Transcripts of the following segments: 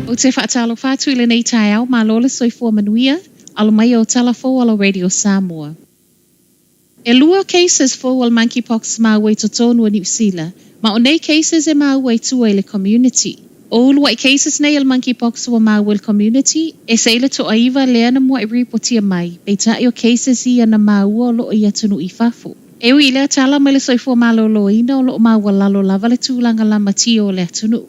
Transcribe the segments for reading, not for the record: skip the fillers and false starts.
Ou te faatalofa atu i lenei taeao, malo le soifua manuia, alo mai o tala fou a le Radio Samoa. E lua cases fou o le monkeypox maua i totonu o Niu Sila, ma o nei cases e maua i tua i le community. O uluaʻi cases nei o le monkeypox ua maua i le community, ese i le toaiva lea na muaʻi ripotia mai, peitai o cases ia na maua o loo i atunuu i fafo. E ui i lea tala mai le soifua malōlōina o loo maualalo lava le tulaga lamatia o le atunuu.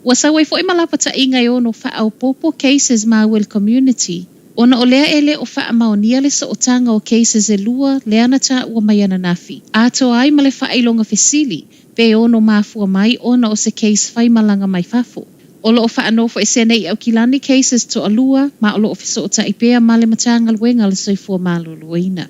Ua sau ai foi ma lapataiga e ono faaopoopo cases maua i le community, ona o lea e le o faamaonia le sootaga o cases e lua lea na taua mai ananafi, atoa ai ma le faailoga fesili pe ono mafua mai ona o se case faimalaga mai fafo. O loo faanofoesea nei i Aukilani cases toalua ma o loo fesootai pea ma le Matagaluega o le Soifua Maloloina.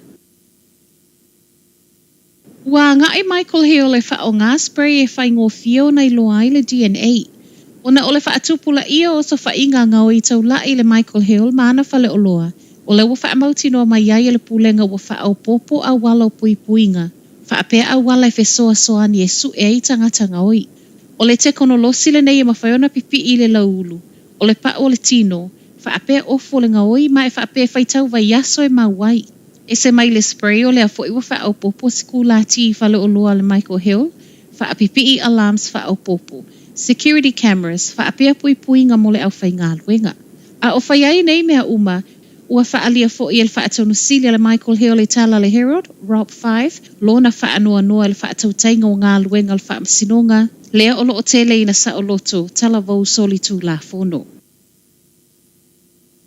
Ua agai Michael Hill e faaaoga spray e faigofie ona iloa ai le DNA. Ona o le faatupulaia o osofaiga gaoi taulaʻi i le Michael Hill ma ana faleoloa, o lea ua faamautinoa mai ai e le Pulega ua faaopoopo auala o puipuiga, faapea auala e fesoasoani e suʻe ai tagata gaoi. O le tekonolosi lenei e mafai ona pipii i le lauulu, o le paʻu o le tino, faapea ofu o le gaoi ma e faapea e faitau vaiaso e mau ai. Ese mai le spray o lea foi ua faaopoopo sikulati i faleoloa a le Michael Hill, faapipii alarms faaopoopo, security cameras, faapea puipuiga mo le aufaigaluega. A o fai ai nei mea uma, ua faaalia foi e le Faatonusili a le Michael Hill i tala a le Herald, Rob Fyfe, lona faanoanoa i le faatautaiga o galuega a le Faamasinoga, lea o loo tele ina saoloto talavou solitulafono.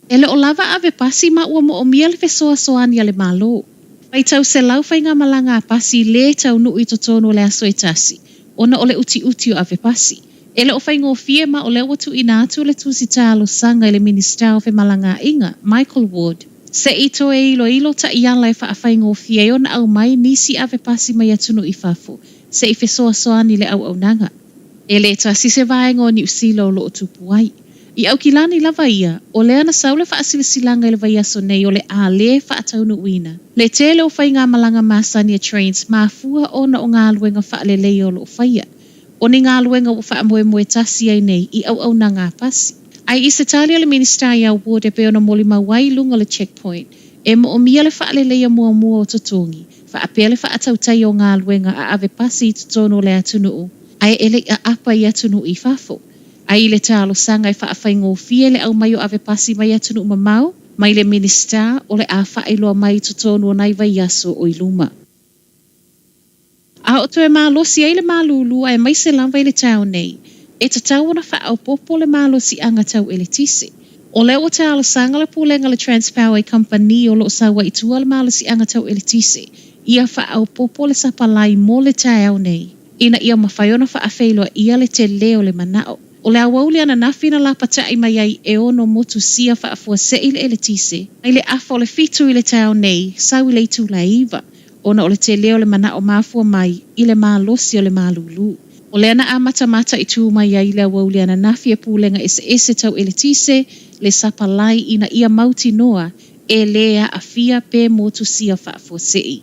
E le o lava ave pasi ma ua moomia le fesoasoani a le Malo. Faitau selau faigamalaga a pasi lē taunuu i totonu o le aso e tasi, ona o le utiuti o ave pasi. E le o faigofie ma o lea ua tuuina atu le tusi talosaga i le Minisita o Femalagaaiga, Michael Ward, se i toe iloilo taiala e faafaigofie ai ona aumai nisi ave pasi mai atunuu i fafo, se i fesoasoani i le auaunaga. E lē tasi se vaega o Niu Sila o loo tupu ai. I Aukilani lava ia, o lea na sau le faasilasilaga i le vaiaso nei o le a lē faataunuuina le tele o faigamalaga masani a Trains mafua ona o galuega faaleleia o loo faia. O ni galuega ua faamoemoe tasi ai nei i auaunaga a pasi. Ae i se tali a le Minisita ia Ward e pei ona molimau ai i luga o le checkpoint, e moomia le faaleleia muamua o totogi, faapea le faatautaia o galuega a ave pasi i totonu o le atunuu, ae e le i aapa i atunuu i fafo. Ae i le talosaga e faafaigofie le aumai o ave pasi mai atunuu mamao, mai le Minisita o le a faailoa mai i totonu o nai vaiaso o i luma. A o toe malosi ai le malūlū aemaise lava i le taeao nei, e tatau ona faaopoopo le malosiaga tau eletise. O lea ua talosaga le Pulega a le Transpower i kamupani o lo o sau ai i tua le malosiaga tau eletise ia faaopoopo le sapalai mo le taeao nei ina ia mafai ona faafeiloaia le telē o le manao. O le aoauli ananafi na lapataʻi mai ai e ono motusia faafuaseʻi le eletise mai le afa o le 7 i le taeao nei sau i le itula e 9 ona o le telē o le manao mafua mai i le malosi o le malūlū. O lea na amatamata i tū mai ai i le aoauli ananafi e pulega eseese tau eletise le sapalai ina ia mautinoa e lē aafia pe motusia faafuaseʻi.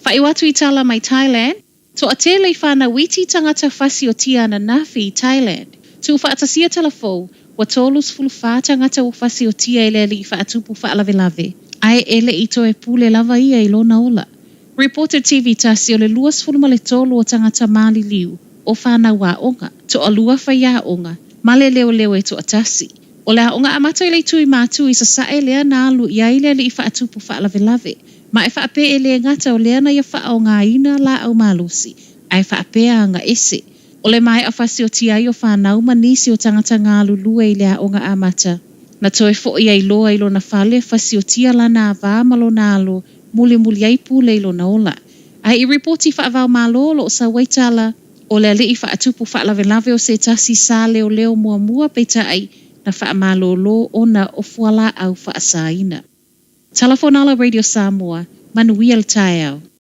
Faaiu atu i tala mai Thailand, Toatele i fanau iti tagata fasiotia ananafi i Thailand. Tuufaatasia tala fou, ua 34 tagata ua fasiotia e le alii faatupu faalavelave, ae e le i toe pule lava ia i lona ola. Reported TV tasi o le 23 o tagata maliliu o fanau aoga, toalua faiaoga, ma le leoleo e toatasi. O le aoga amata i le itu i Matu i Sasae lea na alu i ai le alii faatupu faalavelave, ma e faapea e lē gata o lea na ia faaaogaina laau malosi, ae faapea aga ese. O le maea fasiotia ai o fanau ma nisi o tagata galulue i le aoga amata. Na toe foʻi ai loa i lona fale fasiotia lana avā ma lona alo mulimuli ai pule i lona ola. Ae i ripoti faava-o-Malo o loo sau ai tala, o le alii faatupu faalavelave o se tasi sa leoleo muamua peitai na faamalōlō ona o fualaau faasaina. Tala Fonala Radio Samoa, manuia le taeao.